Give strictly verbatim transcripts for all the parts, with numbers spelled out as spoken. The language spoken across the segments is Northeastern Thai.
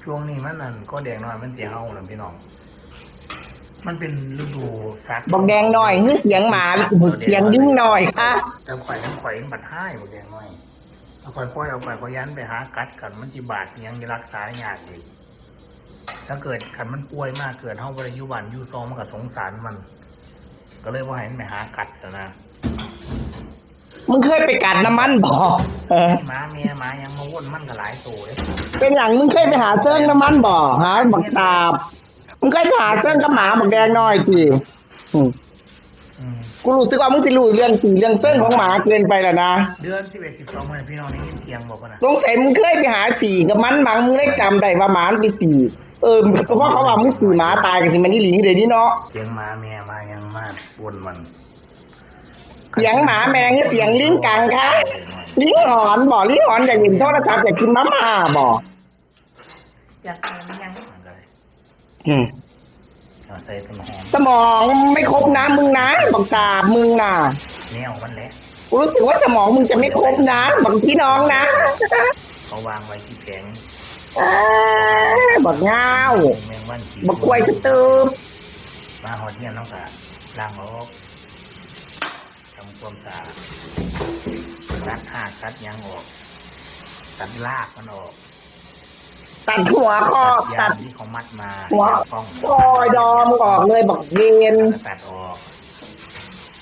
ช่วงนี้มันนั่น ก็แดงน้อยมันสิเห่าน่ะพี่น้อง มันเป็นฤดูสัตว์ บักแดงน้อย คือเสียงหมาหรือเสียงลิงน้อยคะ แต่ข่อยมันข่อยมันบัดฮ้ายบักแดงน้อย เอาข่อยปล่อยเอาข่อยข่อยย่านไปหากัดกัน มันสิบาดอิหยังสิรักษายากอีก ถ้าเกิดคันมันป่วยมา เกิดเฮาบ่ได้อยู่บ้านอยู่ซอง มันก็สงสารมัน ก็เลยบ่ให้มันไปหากัดหั้นนะ มึงเคยไปกัดน้ำมันบ่ เออ หมาแม่หมาหยังมาวนมันก็หลายโตเด้ เป็นหยัง มึงเคยไปหาเซิงน้ำมันบ่ หาบักตาบ มึงเคยไปหาเซิงกับหมาบักแดงน้อยติอืม อืม กูรู้สึกว่ามึงสิรู้เรื่องสีเรื่องเซิงของหมาเกินไปแล้วนะ เดือนสิบเอ็ด สิบสอง มื้อพี่น้องได้ยินเสียงบ่ปะนะ สงสัยมึงเคยไปหาสีกับมันมั้ง มึงเลยจำได้ว่าหมามันเป็นสี เออ เพราะเขาว่ามึงสีหมาตายกันสิมันอีหลีเลยนี่เนาะ เสียงหมาแม่หมาหยังมาวนมัน เสียงหมาแม่งหรือเสียงลิงกังคะ ลิงหอนบ่ ลิงหอนอยากเล่นโทรศัพท์อยากกินมาม่าบ่ อยากกินยังมันก็เลย อืม เอาใส่ต้นหอม สมองไม่ครบนะมึงนะ บักตาบมึงนะ แนวมันแหละ กูรู้สึกว่าสมองมึงจะไม่ครบนะ บักพี่น้องนะ เขาวางไว้ที่แผง อ่าบักง่าว แมงวันขี้ บักควายกระตืบ มาหอดเนี่ยน้องกะล้างออกทำความสะอาดตัดหากตัดหยังออก ตัดรากมันออก ตัดหัวคอ ตัด ตั ยา ด งที่เขามัดมา หัว ต้อง คอยดอมออกเลยบักเวน ตัดออก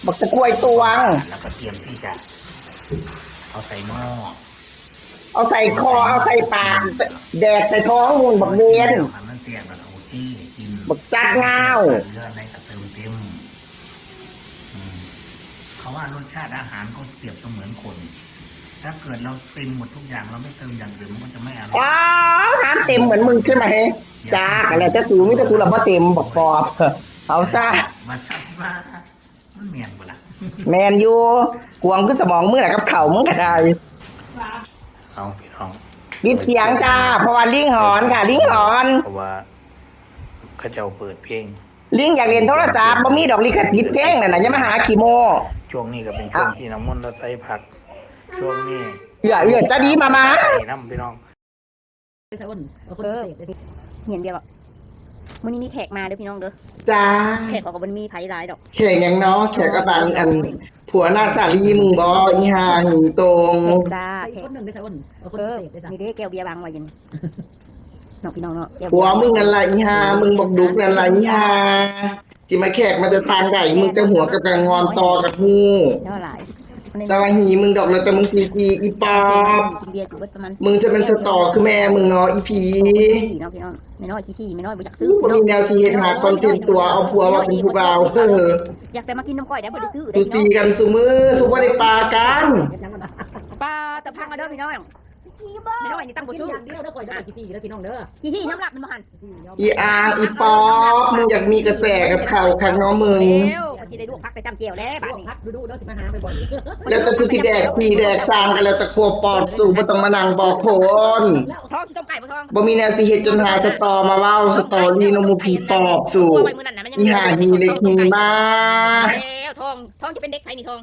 บักตะกรวยตวง แล้วก็เตรียมที่จะ เอาใส่หม้อ เอาใส่คอเอาใส่ปากแดกใส่ท้องมูนบักเวน มันเสียงกับเอาที่กิน บักจัดง่าว เลือดในกระเติมเต็มอืมเขาว่ารสชาติอาหารก็เปรียบเสมือนคน ถ้าเกิดเราเต็มหมดทุกอย่างเราไม่เติมอย่างอื่นมันก็จะไม่อร่อย ว้าวน้ำเต็มเหมือนมึงใช่ไหมจ้าอะไรจะสูมีแต่กูละบ่เต็มบอกปอบ เอาซะ มาทำมามันเมียนบ่ละ แมนอยู่กวงคือสมองมึงแหละกับเข่ามึงก็ได้ เอาพี่น้อง ปิดเสียงจ้า เพราะว่าลิงหอนค่ะ ลิงหอน เพราะว่าเขาเจ้าเปิดเพลง ลิงอยากเล่นโทรศัพท์บ่มีดอกลิขสิทธิ์เพลงนั่นน่ะอย่ามาหาขี้โม้ ช่วงนี้ก็เป็นช่วงที่น้องมนต์เราใส่ผัก ช่วงนี้ เอื้อเอื้อจะดีมามา ใส่น้ำพี่น้อง สะอ้นเอาคนพิเศษเลย เห็นเดียวอะมื้อนี้มีแขกมาเด้อพี่น้องเด้อ จ้า แขกเขาก็บ่ได้มีไผหลายดอก แขกหยังเนาะแขกกระบังอัน ผัวหน้าสาลีมึงบออีห่าหีตรง จ้า อีกคนหนึ่งด้วยสะอ้นเอาคน เอ พิ อ เศษด้วยสะ นี่เด้แก้วเบียร์วางไว้อยู่นี่เนาะพี่น้องเนาะแก้วเบี ผั ยว ร์ มึงนั่นละอีห่ามึงบักดุกนั่นละอีห่าที่มาแขกมาจะทางใดมึงจะหัวกับกางงอนต่อกับหู เท่าไหร่ แต่ว่าหีมึงดอกแล้วแต่มึงซีซีอีปอบ กินเบียร์อยู่เบิดประมาณ มึงจะเป็นสตอคือแม่มึงเนาะอีผี ขี้เนาะพี่น้องไม่น้อยขี้ที่ไม่น้อยบ่อยากซื้อ บ่มีแนวสิเฮ็ดหาคอนเทนต์ตัวเอาผัวว่าเป็นผู้บ่าวเฮ้อ อยากแต่มากินน้ำก้อยได้บ่ได้ซื้อ สุตีกันสุมือสุบ่ได้ปากัน ปลาตะพังเอาเด้อพี่น้องไม่น้อยนี่ตั้งบ่ กิน ซื้อ อย่างเดียวเด้อคอยเด้อขี้ที่เด้อพี่น้องเด้อ ขี้ที่น้ำหลับมันบ่หัน อีอางอีปอบมึงอยากมีกระแสกับเขาคักเนาะมึง เร็วก็สิได้ลวกผักไปจำแจ่วแล้วบาดนี้ พักดูดูเด้อสิมาหาบ่อย แล้วก็สุที่แดกขี่แดกซางกันแล้วแต่ครัวปอบสู่บ่ต้องมานั่งบอกคน ท้องสิต้มไก่บ่ท้อง บ่มีแนวสิเฮ็ดจนหาสตอมาเว้าสตอรี่นำหมู่ผีปอบสู่อีห่าหีเหล็กหีมา แล้วท้องท้องจะเป็นเด็กไผนี่ท้อง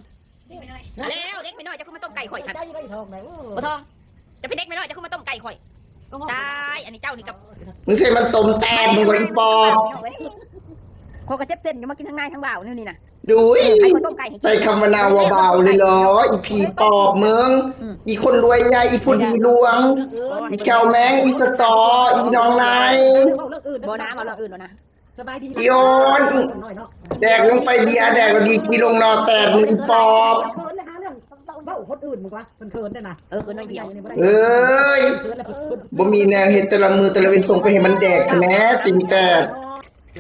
แล้วเด็กไม่น้อยจะขึ้นมาต้มไก่ข่อย ๆ ค่ะ ได้ได้ทองไหนโอ้ บ่ท้องจะเป็นเด็กไม่น้อยจะขึ้นมาต้มไก่ข่อยตายอันนี้เจ้านี่กับ มึงใส่มันต้มแตกมึงว่าอีปอบ เขาก็เจ็บเส้นอยู่มากินทั้งในทั้งบ่าวนี่นี่นะ ดุย ให้เขาต้มไก่ให้กิน ใส่คำว่าหน้าว่าบ่าวเลยเหรออีผีปอบมึงอีคนรวยใหญ่อีผู้ดีหลวง อีแก้วแมงอีสตออีน้องนาย เรื่องอื่น บ่น้ำเอาเรื่องอื่นแล้วนะ สบายดี อีโอน น้อยเนาะ แดกลงไปเบียร์แดกแล้วดีขี้ลงนอแตกมึงอีปอบ เขินเลยหาเรื่องเล่าคนอื่นมึงวะเขินๆได้นะ เออคือน้อยเดียว เอ้ย เขินแล้วเขิน บ่มีแนวเฮ็ดแต่ละมือแต่ละเว้นส่งไปให้มันแดกแท้แม่ติงแตก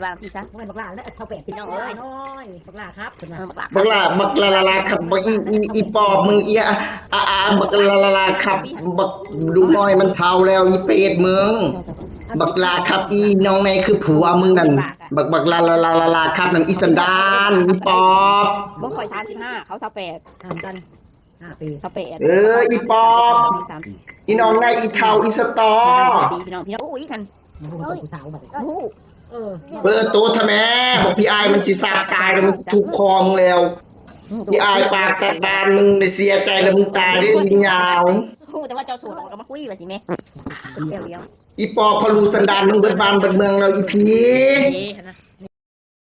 วางสิซะ น้อยบักหลาแล้วชาวแปดพี่น้องเอ้ยน้อยบักหลาครับเพิ่นว่า เออบักหลา บักหลาบักหลาลาลาครับบักอีอีอีปอบมึงอีอะอาอาบักหลาลาลาครับบักลูกน้อยมันเฒ่าแล้วอีเปรตมึงบักหลาครับอีน้องในคือผัวมึงนั่นบักบักหลาลาลาลาลาครับนั่นอีสันดานอีปอบ เบิ่งข่อยสามสิบห้าเขาสาวแปด ห่างกันห้าปี สาวแปด เอออีปอบ สามสิบ อีน้องในอีเฒ่าอีสตอ ปีพี่น้องพี่น้องอู้อีกคัน มันรู้ว่าผู้สาวแบบ อู้ เออ เปิดตัวทำแม่บอกพี่อายมันสิสาบตายแล้วมันถูกคอมึงแล้ว อีอายปากตัดบ้านมึงนี่เสียใจแล้วมึงตายเด้ออีหยาว ฮู้แต่ว่าเจ้าโสดก็มาคุยว่าสิแม่เดี๋ยวเดี๋ยว อีปอบพะลูสันดานมึงเบิดบ้านเบิดเมืองแล้วอีผี เอ๊ะ